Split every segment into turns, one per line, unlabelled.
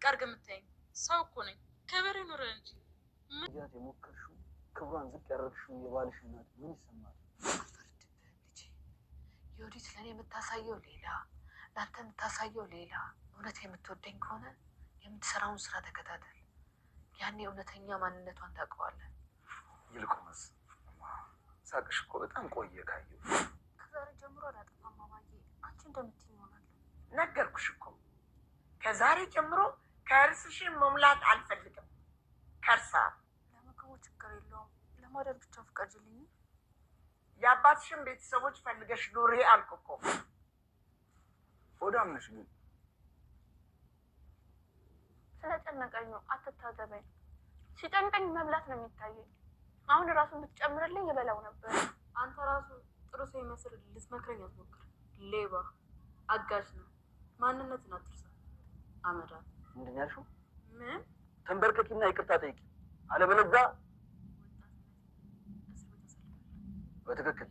አድርገህ የምታየኝ ሰው እኮ ነኝ። ክብር ይኑርህ እንጂ
ያት የሞከርሽው ክብሯን ዝቅ ያደረግሽው የባልሽ እናት ምን ይሰማል?
አልፈርድብህም ልጄ። ዮዲት ለእኔ የምታሳየው ሌላ፣ ለአንተ የምታሳየው ሌላ። እውነት የምትወደኝ ከሆነ የምትሰራውን ስራ ተከታተል። ያኔ እውነተኛ ማንነቷን ታውቀዋለህ።
ይልቁንስ ሳቅሽ እኮ በጣም ቆየ ካየሁ።
ከዛሬ ጀምሮ አላጠፋም አማዬ፣ አንቺ እንደምትይኝ እሆናለሁ።
ነገርኩሽ እኮ ከዛሬ ጀምሮ ከእርስሽን መሙላት አልፈልግም። ከርሳ
ለምግቡ ችግር የለውም፣ ለማደር ብቻ ፍቀጅልኝ።
የአባትሽን ቤተሰቦች ፈልገሽ ኑሪ አልኩ እኮ።
ሆዳም ነሽ ግን።
ስለጨነቀኝ ነው። አትታዘበኝ። ሲጨንቀኝ መብላት ነው የሚታየኝ። አሁን ራሱን ብትጨምርልኝ እበላው ነበር።
አንተ ራሱ ጥሩ ሰው ይመስል ልትመክረኝ አትሞክር። ሌባ አጋዥ ነው። ማንነትን አትርሳ። አመዳ
ምንድን ነው ያልሽው?
ምን
ተንበርከኪና ይቅርታ ጠይቂ፣ አለበለዚያ
ወጣትነት እስር ቤት አሳልፋለሁ።
በትክክል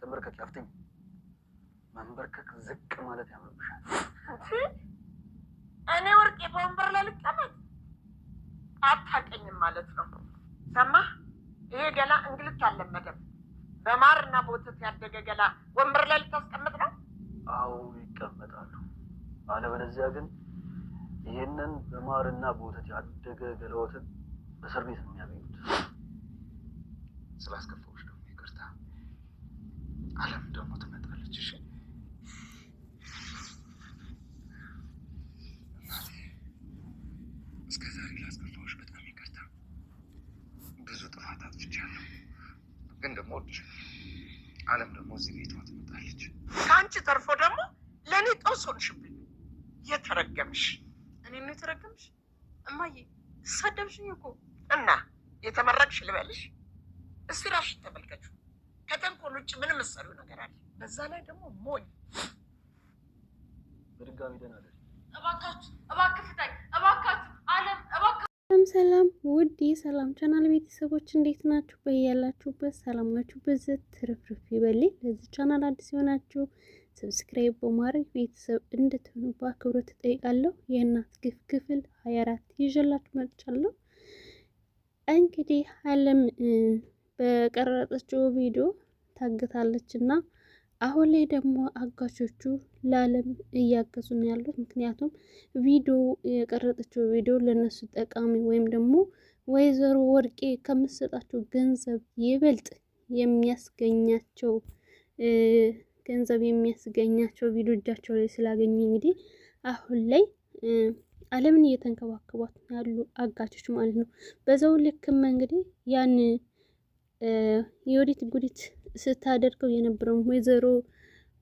ተንበርከኪ። አፍትኝ። መንበርከክ ዝቅ ማለት ያምርብሻል።
እንጂ እኔ ወርቄ በወንበር ላይ ልቀመጥ አታውቅኝም ማለት ነው። ሰማህ? ይሄ ገላ እንግልት አልለመደም። በማርና በወተት ያደገ ገላ ወንበር ላይ ልታስቀምጥ ነው?
አዎ ይቀመጣሉ። አለበለዚያ ግን ይሄንን በማርና በወተት ያደገ ገላዎትን እስር ቤት ነው የሚያገኙት።
ስላስከፋሁሽ ደግሞ ይቅርታ። አለም ደግሞ ትመጣለች። እሺ እናቴ፣ እስከ ዛሬ ላስከፋሁሽ በጣም ይቅርታ። ብዙ ጥፋት አጥፍቻለሁ፣ ግን ደግሞ እወድሻለሁ። አለም ደግሞ እዚህ ቤቷ ትመጣለች።
ከአንቺ ተርፎ ደግሞ ለእኔ ጦስ ሆንሽብኝ። የተረገምሽ
እኔ ነው የተረገምሽ? እማዬ ሰደብሽኝ እኮ።
እና የተመረቅሽ ልበልሽ? እስቲ እራስሽን ተመልከቹ። ከተንኮል ውጭ ምንም መሰሪው ነገር አለ? በዛ ላይ ደግሞ ሞኝ።
በድጋሚ ደህና እደሪ።
እባካችሁ፣ እባክህ ፍታኝ፣ እባካችሁ አለም፣ እባካችሁ።
ሰላም ሰላም ውድ የሰላም ቻናል ቤተሰቦች እንዴት ናችሁ? በያላችሁበት ሰላማችሁ ብዝት ትርፍርፍ ይበልኝ። ለዚህ ቻናል አዲስ የሆናችሁ subscribe በማድረግ ቤተሰብ እንድትሆኑ በአክብሮት እጠይቃለሁ። የእናት ግፍ ክፍል 24 ይዤላችሁ መጥቻለሁ። እንግዲህ አለም በቀረጸችው ቪዲዮ ታግታለች እና አሁን ላይ ደግሞ አጋቾቹ ለአለም እያገዙ ነው ያሉት። ምክንያቱም ቪዲዮ የቀረጠችው ቪዲዮ ለነሱ ጠቃሚ ወይም ደግሞ ወይዘሮ ወርቄ ከምትሰጣቸው ገንዘብ ይበልጥ የሚያስገኛቸው ገንዘብ የሚያስገኛቸው ቪዲዮ እጃቸው ላይ ስላገኙ እንግዲህ አሁን ላይ አለምን እየተንከባከቧት ያሉ አጋቾች ማለት ነው። በዛው ልክም እንግዲህ ያን የወዲት ጉዲት ስታደርገው የነበረው ወይዘሮ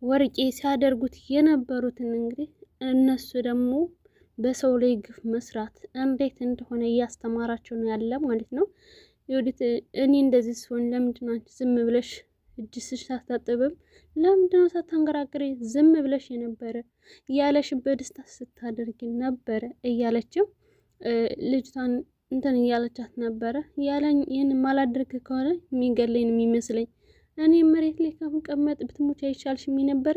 ወርቄ ሲያደርጉት የነበሩትን እንግዲህ እነሱ ደግሞ በሰው ላይ ግፍ መስራት እንዴት እንደሆነ እያስተማራቸው ነው ያለ ማለት ነው። የወዲት እኔ እንደዚህ ሲሆን ለምንድን ነው አንቺ ዝም ብለሽ እጅስሽ ሳታጥብም ለምንድን ነው ሳታንገራግሪ ዝም ብለሽ የነበረ ያለሽ በደስታ ስታደርጊ ነበረ እያለችው ልጅቷን እንትን እያለቻት ነበረ። ያለኝ ይህን ማላደርግ ከሆነ የሚገለኝ ነው የሚመስለኝ። እኔ መሬት ላይ ከምቀመጥ ብትሞች አይቻልሽም ነበረ።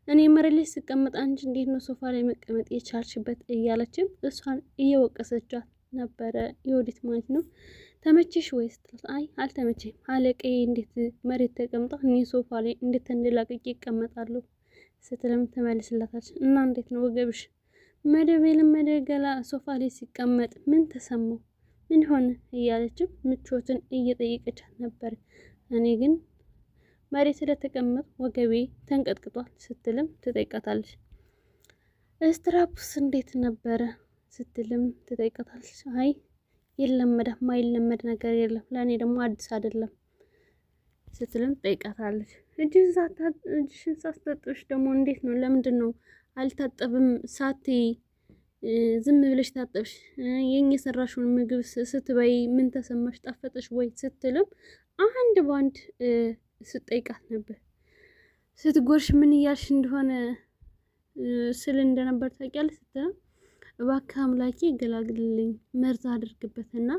እኔ መሬት ላይ ስቀመጥ አንቺ እንዴት ነው ሶፋ ላይ መቀመጥ የቻልሽበት? እያለችም እሷን እየወቀሰቻት ነበረ የወዲት ማለት ነው። ተመቸሽ ወይ ስትላት፣ አይ አልተመቸኝም፣ አለቃዬ እንዴት መሬት ተቀምጣ እኔ ሶፋ ላይ እንዴት ተንደላቅቄ ይቀመጣሉ ስትልም ትመልስላታለች። እና እንዴት ነው ወገብሽ መደብ የለመደ ገላ ሶፋ ላይ ሲቀመጥ ምን ተሰማው? ምን ሆነ? እያለችም ምቾትን እየጠየቀቻት ነበር። እኔ ግን መሬት ስለተቀመጥ ወገቤ ተንቀጥቅጧል ስትልም ትጠይቃታለች። ስትራፑስ እንዴት ነበረ ስትልም ትጠይቃታለች። አይ የለመደ ማይለመድ ነገር የለም ለእኔ ደግሞ አዲስ አይደለም ስትልም ትጠይቃታለች። እጅሽን ሳስታጥብሽ ደግሞ እንዴት ነው? ለምንድን ነው አልታጠብም ሳትይ ዝም ብለሽ ታጠብሽ? የኛ የሰራሽውን ምግብ ስትበይ ምን ተሰማሽ? ጣፈጠሽ ወይ ስትልም አንድ በአንድ ስትጠይቃት ነበር። ስትጎርሽ ምን እያልሽ እንደሆነ ስል እንደነበር ታውቂያለሽ ስትልም እባክህ አምላኬ ገላግልልኝ፣ መርዝ አድርግበትና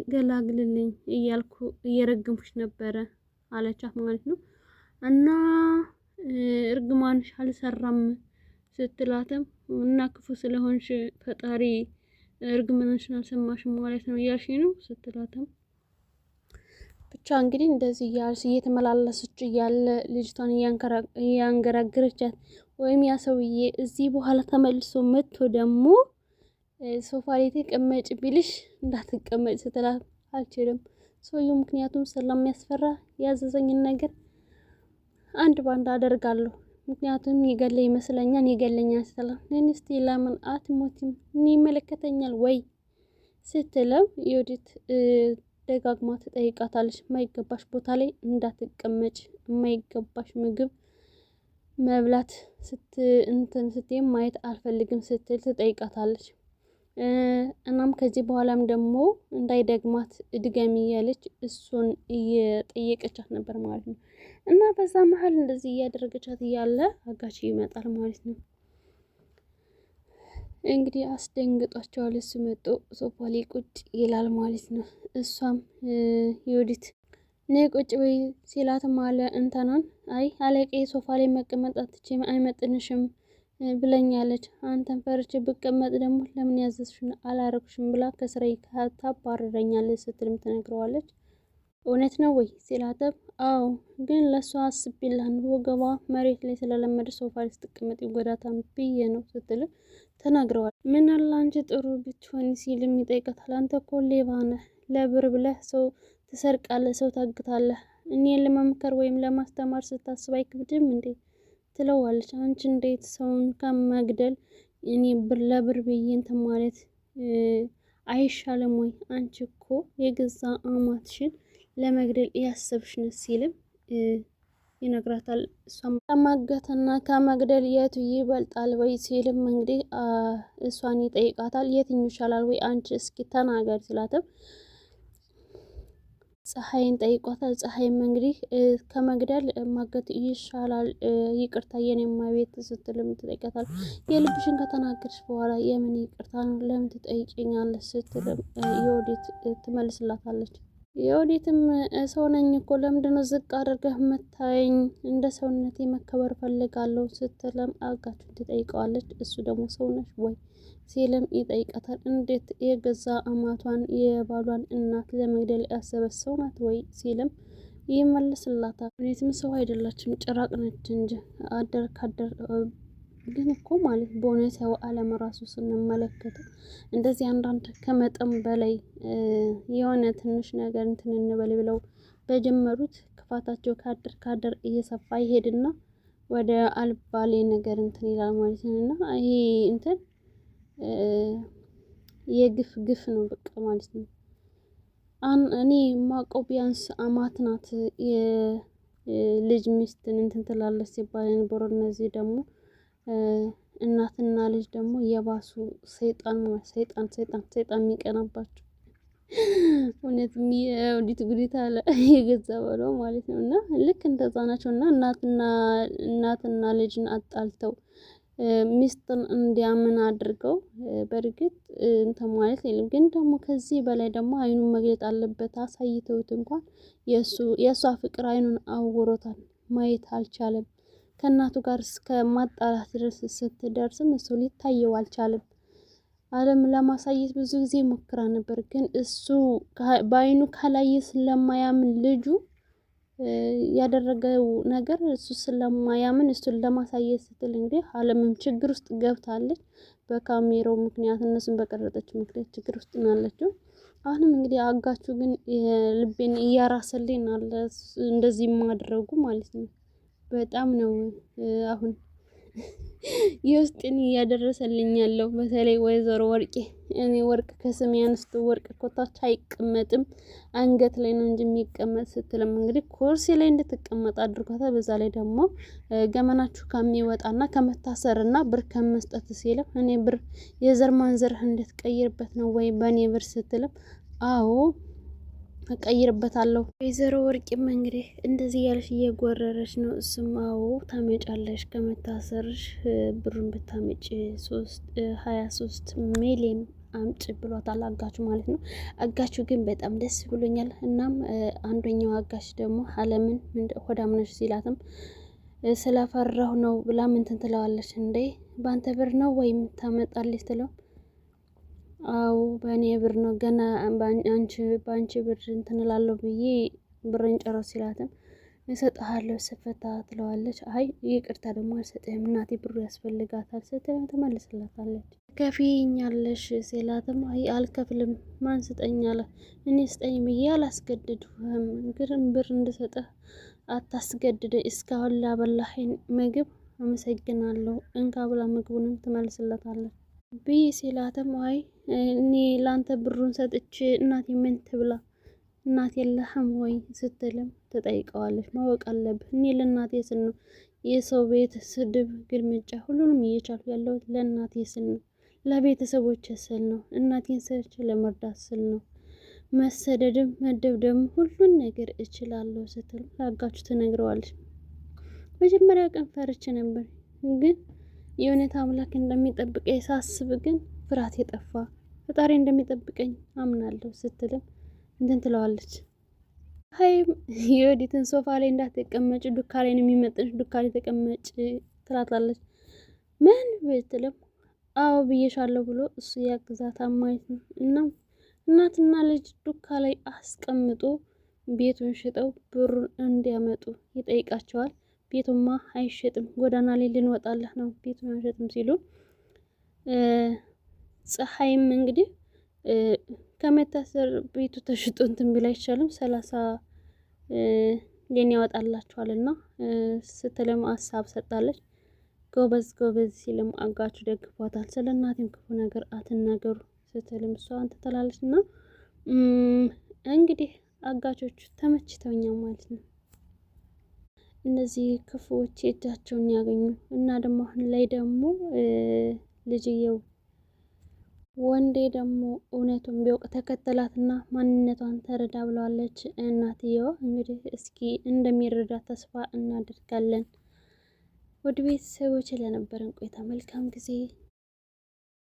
ገላግልልኝ እያልኩ እየረገምኩሽ ነበረ አለቻት ማለት ነው። እና እርግማንሽ አልሰራም ስትላትም እና ክፉ ስለሆንሽ ፈጣሪ እርግማንሽን አልሰማሽም ማለት ነው እያልሽ ነው ስትላትም ብቻ እንግዲህ እንደዚህ እያልሽ እየተመላለሰች እያለ ልጅቷን እያንገራገረቻት ወይም ያ ሰውዬ እዚህ በኋላ ተመልሶ መጥቶ ደግሞ ሶፋ ላይ ተቀመጭ ቢልሽ እንዳትቀመጭ ስትላት አልችልም ሰውየው ምክንያቱም ስለሚያስፈራ ያዘዘኝን ነገር አንድ ባንድ አደርጋለሁ፣ ምክንያቱም ይገለ ይመስለኛል ይገለኛል ስትላት እስቲ ለምን አትሞትም እኔ ይመለከተኛል ወይ ስትለው ዮዲት ደጋግማ ትጠይቃታለች። የማይገባሽ ቦታ ላይ እንዳትቀመጭ፣ የማይገባሽ ምግብ መብላት እንትን ስትይ ማየት አልፈልግም ስትል ትጠይቃታለች። እናም ከዚህ በኋላም ደግሞ እንዳይደግማት ድገሚ እያለች እሱን እየጠየቀቻት ነበር ማለት ነው። እና በዛ መሀል እንደዚህ እያደረገቻት እያለ አጋች ይመጣል ማለት ነው። እንግዲህ አስደንግጧቸዋል። እሱ መጦ ሶፋ ላይ ቁጭ ይላል ማለት ነው። እሷም ዮዲት ነይ ቁጭ በይ ሲላትም አለ እንትናን አይ አለቄ ሶፋ ላይ መቀመጥ አትችይም አይመጥንሽም ብለኛለች። አንተን ፈርቼ ብቀመጥ ደግሞ ለምን ያዘዝሽን አላረኩሽም ብላ ከስራዬ ታባርረኛለች ስትልም ትነግረዋለች። እውነት ነው ወይ ሲላትም አዎ፣ ግን ለእሷ አስቤላት ነው፣ ወገቧ መሬት ላይ ስለለመደ ሶፋ ላይ ስትቀመጥ ይጎዳታል ብዬ ነው ስትልም ተናግረዋል። ምን አለ አንቺ ጥሩ ብትሆኒ ሲልም ይጠይቃታል። አንተ እኮ ሌባ ነህ፣ ለብር ብለህ ሰው ትሰርቃለህ፣ ሰው ታግታለህ። እኔን ለመምከር ወይም ለማስተማር ስታስብ አይክብድም እንዴ ትለዋለች። አንቺ እንዴት ሰውን ከመግደል እኔ ብር ለብር ብዬ እንትን ማለት አይሻልም ወይ? አንቺ እኮ የገዛ አማትሽን ለመግደል ያሰብሽ ነው ሲልም ይነግራታል። እሷም ከማገትና ከመግደል የቱ ይበልጣል ወይ ሲልም እንግዲህ እሷን ይጠይቃታል። የትኛው ይሻላል ወይ አንቺ እስኪ ተናገሪ ስላትም ፀሐይን ጠይቋታል። ፀሐይም እንግዲህ ከመግደል ማገት ይሻላል፣ ይቅርታ የኔማ ቤት ስትልም ትጠይቃታል። የልብሽን ከተናገርሽ በኋላ የምን ይቅርታ ነው ለምን ትጠይቂኛለሽ? ስትልም የወዲት ትመልስላታለች። የወዲትም ሰው ነኝ እኮ ለምንድነው ዝቅ አድርገህ መታየኝ? እንደ ሰውነቴ መከበር ፈልጋለሁ ስትልም አጋቹን ትጠይቀዋለች። እሱ ደግሞ ሰው ነሽ ወይ ሲልም ይጠይቃታል። እንዴት የገዛ አማቷን የባሏን እናት ለመግደል ያሰበች ሰው ናት ወይ ሲልም ይመልስላታል። እውነትም ሰው አይደላችም ጭራቅ ነች እንጂ አደር ካደር ግን እኮ ማለት በእውነት ያው ዓለም ራሱ ስንመለከተው እንደዚህ አንዳንድ ከመጠን በላይ የሆነ ትንሽ ነገር እንትን እንበል ብለው በጀመሩት ክፋታቸው ካደር ካደር እየሰፋ ይሄድና ወደ አልባሌ ነገር እንትን ይላል ማለት ነው። እና ይሄ እንትን የግፍ ግፍ ነው በቃ ማለት ነው። እኔ የማውቀው ቢያንስ አማት ናት የልጅ ሚስትን እንትን ትላለች ሲባል የነበረው፣ እነዚህ ደግሞ እናትና ልጅ ደግሞ የባሱ ሰይጣን ሰይጣን ሰይጣን ሰይጣን የሚቀናባቸው እውነትም የወዲት ጉዲት አለ የገዛ በለው ማለት ነው። እና ልክ እንደዛ ናቸው። እና እናትና ልጅን አጣልተው ሚስትን እንዲያምን አድርገው በእርግጥ እንትን ማለት የለም፣ ግን ደግሞ ከዚህ በላይ ደግሞ አይኑን መግለጥ አለበት። አሳይተውት እንኳን የእሷ ፍቅር አይኑን አውሮታል፣ ማየት አልቻለም። ከእናቱ ጋር እስከ ማጣላት ድረስ ስትደርስም እሱ ሊታየው አልቻለም። አለም ለማሳየት ብዙ ጊዜ ሞክራ ነበር፣ ግን እሱ በአይኑ ካላየ ስለማያምን ልጁ ያደረገው ነገር እሱ ስለማያምን እሱን ለማሳየት ስትል እንግዲህ አለምም ችግር ውስጥ ገብታለች። በካሜራው ምክንያት እነሱን በቀረጠችው ምክንያት ችግር ውስጥ ናለችው። አሁንም እንግዲህ አጋቹ ግን ልቤን እያራሰልኝ አለ እንደዚህ ማድረጉ ማለት ነው። በጣም ነው አሁን የውስጤን እያደረሰልኝ ያለው። በተለይ ወይዘሮ ወርቄ፣ እኔ ወርቅ ከስሜ አንስቶ ወርቅ ኮታች አይቀመጥም አንገት ላይ ነው እንጂ የሚቀመጥ ስትልም እንግዲህ ኩርሲ ላይ እንድትቀመጥ አድርጓታል። በዛ ላይ ደግሞ ገመናችሁ ከሚወጣና ከመታሰርና ብር ከመስጠት ሲልም እኔ ብር የዘር ማንዘርህ እንድትቀይርበት ነው ወይ በእኔ ብር ስትልም አዎ እቀይርበታለሁ። ወይዘሮ ወርቂም እንግዲህ እንደዚህ ያለሽ እየጎረረች ነው። እሱም አዎ ታመጫለሽ ከመታሰርሽ ብሩን ብታመጪ 23 ሚሊዮን አምጭ ብሏታል አጋቹ ማለት ነው። አጋቹ ግን በጣም ደስ ብሎኛል። እናም አንደኛው አጋች ደግሞ አለምን ሆዳም ነሽ ሲላትም ስለፈራሁ ነው ብላ ምንትን ትለዋለች። እንዴ በአንተ ብር ነው ወይም ታመጣልኝ ስትለው አዎ በእኔ ብር ነው፣ ገና በአንቺ ብር እንትን እላለሁ ብዬ ብሬን ጨረስ ሲላትም እሰጥሃለሁ ስፈታ ትለዋለች። አይ ይቅርታ ደግሞ አልሰጥህም፣ እናቴ ብሩ ያስፈልጋታል ስትልም ትመልስላታለች። ከፊኛለሽ ሲላትም አይ አልከፍልም፣ ማን ስጠኝ አለ። እኔ ስጠኝ ብዬ አላስገድድህም፣ ግን ብር እንድሰጥህ አታስገድደኝ። እስካሁን ላበላኸኝ ምግብ አመሰግናለሁ፣ እንካ ብላ ምግቡንም ትመልስለታለች። ብዬ ሲላትም አይ እኔ ለአንተ ብሩን ሰጥቼ እናቴ ምን ትብላ፣ እናት የለህም ወይ ስትልም ትጠይቀዋለች። ማወቅ አለብህ፣ እኔ ለእናቴ ስል ነው የሰው ቤት ስድብ፣ ግልምጫ ሁሉንም እየቻልኩ ያለሁት ለእናቴ ስል ነው፣ ለቤተሰቦች ስል ነው፣ እናቴን ሰርቼ ለመርዳት ስል ነው። መሰደድም መደብደብም ሁሉን ነገር እችላለሁ ስትል ለአጋቹ ትነግረዋለች። መጀመሪያ ቀን ፈርቼ ነበር፣ ግን የእውነት አምላክ እንደሚጠብቀኝ ሳስብ ግን ፍርሃት የጠፋ፣ ፈጣሪ እንደሚጠብቀኝ አምናለሁ ስትልም እንትን ትለዋለች። ሀይም የወዲትን ሶፋ ላይ እንዳትቀመጭ፣ ዱካ ላይ ነው የሚመጥንሽ፣ ዱካ ላይ ተቀመጭ ትላታለች። ምን ብትልም አዎ ብዬሻለሁ ብሎ እሱ ያግዛታል ማለት ነው። እና እናትና ልጅ ዱካ ላይ አስቀምጦ ቤቱን ሽጠው ብሩን እንዲያመጡ ይጠይቃቸዋል። ቤቱማ አይሸጥም፣ ጎዳና ላይ ልንወጣለህ ነው፣ ቤቱን አንሸጥም ሲሉ ፀሐይም እንግዲህ ከመታሰር ቤቱ ተሽጦ እንትን ቢል አይቻልም፣ 30 ሌን ያወጣላችኋል እና ስትልም ሀሳብ ሰጣለች። ጎበዝ ጎበዝ ሲልም አጋቹ ደግፏታል። ስለ እናቴም ክፉ ነገር አትናገሩ ስትልም እሷ እንትን ትላለች። እና እንግዲህ አጋቾቹ ተመችተውኛል ማለት ነው። እነዚህ ክፉዎች የእጃቸውን ያገኙ። እና ደግሞ አሁን ላይ ደግሞ ልጅየው ወንዴ ደግሞ እውነቱን ቢያውቅ ተከተላትና ማንነቷን ተረዳ ብለዋለች እናትየዋ። እንግዲህ እስኪ እንደሚረዳ ተስፋ እናደርጋለን። ወደ ቤተሰቦች ለነበረን ቆይታ መልካም ጊዜ።